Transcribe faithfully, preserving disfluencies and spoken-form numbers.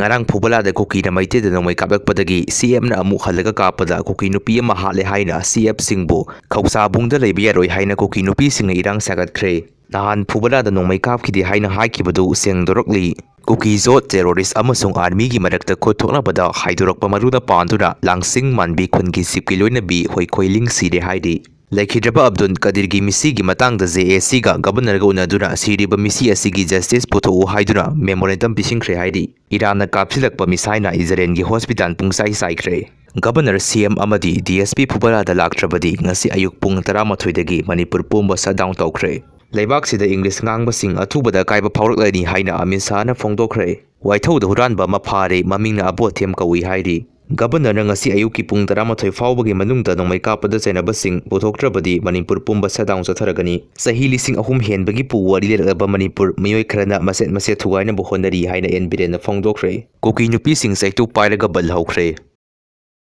ꯉꯔꯥꯡ ꯐꯨꯕꯂꯥꯗ ꯀꯨꯀꯤꯅ ꯃꯩꯇꯩꯗ ꯅꯣꯡꯃꯩ ꯀꯥꯞꯂꯛꯄꯗꯒꯤ ꯁꯤ ꯑꯦꯝꯅ ꯑꯃꯨꯛ ꯍꯜꯂꯒ ꯀꯥꯞꯄꯗ ꯀꯨꯀꯤ ꯅꯨꯄꯤ ꯑꯃ ꯍꯥꯠꯂꯦ ꯍꯥꯏꯅ ꯁꯤ ꯑꯦꯐꯁꯤꯡꯕꯨ ꯈꯧꯁꯥꯕꯨꯡꯗ ꯂꯩꯕ ꯌꯥꯔꯣꯏ ꯍꯥꯏꯅ ꯀꯨꯀꯤ ꯅꯨꯄꯤꯁꯤꯡꯅ ꯏꯔꯥꯡ ꯁꯥꯒꯠꯈ꯭ꯔꯦ꯫ ꯅꯍꯥꯟ ꯐꯨꯕꯂꯥꯗ ꯅꯣꯡꯃꯩ ꯀꯥꯞꯈꯤꯗꯦ ꯍꯥꯏꯅ ꯍꯥꯏꯈꯤꯕꯗꯨ ꯁꯦꯡꯗꯣꯔꯛꯂꯤ꯫ ꯀꯨꯀꯤ ꯖꯣꯠ ꯇꯦꯔꯣꯔꯤꯁ ꯑꯃꯁꯨꯡ ꯑꯥꯔꯃꯤꯒꯤ ꯃꯔꯛꯇ ꯈꯨꯠ ꯊꯣꯛꯅꯕꯗ ꯍꯥꯏꯗꯣꯔꯛꯄ ꯃꯔꯨꯅ ꯄꯥꯟꯗꯨꯅ ꯂꯥꯡꯁꯤꯡ ꯃꯥꯟꯕꯤ ꯈꯨꯟꯒꯤ ꯆꯤꯞꯀꯤ ꯂꯣꯏꯅꯕꯤ ꯍꯣꯏꯈꯣꯏꯂꯤꯡ ꯁꯤꯔꯦ ꯍꯥꯏꯔꯤ꯫ ꯂꯩꯈꯤꯗ꯭ꯔꯕ ꯑꯕꯗꯨꯜ ꯀꯗꯤꯔꯒꯤ ꯃꯤꯁꯤꯒꯤ ꯃꯇꯥꯡꯗ ꯖꯦ ꯑꯦ ꯁꯤꯒ ꯒꯕꯔꯅꯔꯒ ꯎꯅꯗꯨꯅ ꯁꯤꯔꯤꯕ ꯃꯤꯁꯤ ꯑꯁꯤꯒꯤ ꯖꯁꯇꯤꯁ ꯄꯨꯊꯣꯛꯎ ꯍꯥꯏꯗꯨꯅ ꯃꯦꯃꯣꯔꯦꯟꯗꯝ ꯄꯤꯁꯤꯟꯈ꯭ꯔꯦ ꯍꯥꯏꯔꯤ꯫ ꯏꯔꯥꯟꯅ ꯀꯥꯞꯁꯤꯜꯂꯛꯄ ꯃꯤꯁꯥꯏꯅ ꯏꯖꯔꯦꯜꯒꯤ ꯍꯣꯁꯄꯤꯇꯥꯜ ꯄꯨꯡꯆꯥꯏ ꯆꯥꯏꯈ꯭ꯔꯦ꯫ ꯒꯕꯔꯅꯔ, ꯁꯤ ꯑꯦꯝ ꯑꯃꯗꯤ ꯗꯤ ꯑꯦꯁ ꯄꯤ ꯐꯨꯕꯂꯥꯗ ꯂꯥꯛꯇ꯭ꯔꯕꯗꯤ ꯉꯁꯤ ꯑꯌꯨꯛ ꯄꯨꯡ ꯇꯔꯥꯃꯥꯊꯣꯏꯗꯒꯤ ꯃꯅꯤꯄꯨꯔ ꯄꯨꯝꯕ ꯁꯠ ꯗꯥꯎꯟ ꯇꯧꯈ꯭ꯔꯦ꯫ ꯂꯩꯕꯥꯛꯁꯤꯗ ꯏꯪꯂꯤꯁ ꯉꯥꯡꯕꯁꯤꯡ ꯑꯊꯨꯕꯗ ꯑꯀꯥꯏꯕ ꯐꯥꯎꯔꯛꯂꯅꯤ ꯍꯥꯏꯅ ꯑꯃꯤꯠ ꯁꯥꯍꯅ ꯐꯣꯡꯗꯣꯛꯈ꯭ꯔꯦ꯫ ꯋꯥꯏꯊꯧꯗ ꯍꯨꯔꯥꯟꯕ ꯑꯃ ꯐꯥꯔꯦ, ꯃꯃꯤꯡꯅ ꯑꯕꯣꯊꯦꯝ ꯀꯧꯏ ꯍꯥꯏꯔꯤ꯫ ꯒꯕꯔꯅꯔꯅ ꯉꯁꯤ ꯑꯌꯨꯛꯀꯤ ꯄꯨꯡ ꯇꯔꯥꯃꯥꯊꯣꯏ ꯐꯥꯎꯕꯒꯤ ꯃꯅꯨꯡꯗ ꯅꯣꯡꯃꯩ ꯀꯥꯞꯄꯗ ꯆꯩꯅꯕꯁꯤꯡ ꯄꯨꯊꯣꯛꯇ꯭ꯔꯕꯗꯤ ꯃꯅꯤꯄꯨꯔ ꯄꯨꯝꯕ ꯁꯠ ꯗꯥꯎꯟ ꯆꯠꯊꯔꯒꯅꯤ꯫ ꯆꯍꯤ ꯂꯤꯁꯤꯡ ꯑꯍꯨꯝ ꯍꯦꯟꯕꯒꯤ ꯄꯨꯋꯥꯔꯤ ꯂꯩꯔꯛꯂꯕ ꯃꯅꯤꯄꯨꯔ ꯃꯤꯑꯣꯏ ꯈꯔꯅ ꯃꯆꯦꯠ ꯃꯆꯦꯠ ꯊꯨꯒꯥꯏꯅꯕ ꯍꯣꯠꯅꯔꯤ ꯍꯥꯏꯅ ꯑꯦꯟ ꯕꯤꯔꯦꯟꯅ ꯐꯣꯡꯗꯣꯛꯈ꯭ꯔꯦ꯫ ꯀꯨꯀꯤ ꯅꯨꯄꯤꯁꯤꯡ ꯆꯩꯇꯨꯞ ꯄꯥꯏꯔꯒ ꯕꯟ ꯍꯧꯈ꯭ꯔꯦ꯫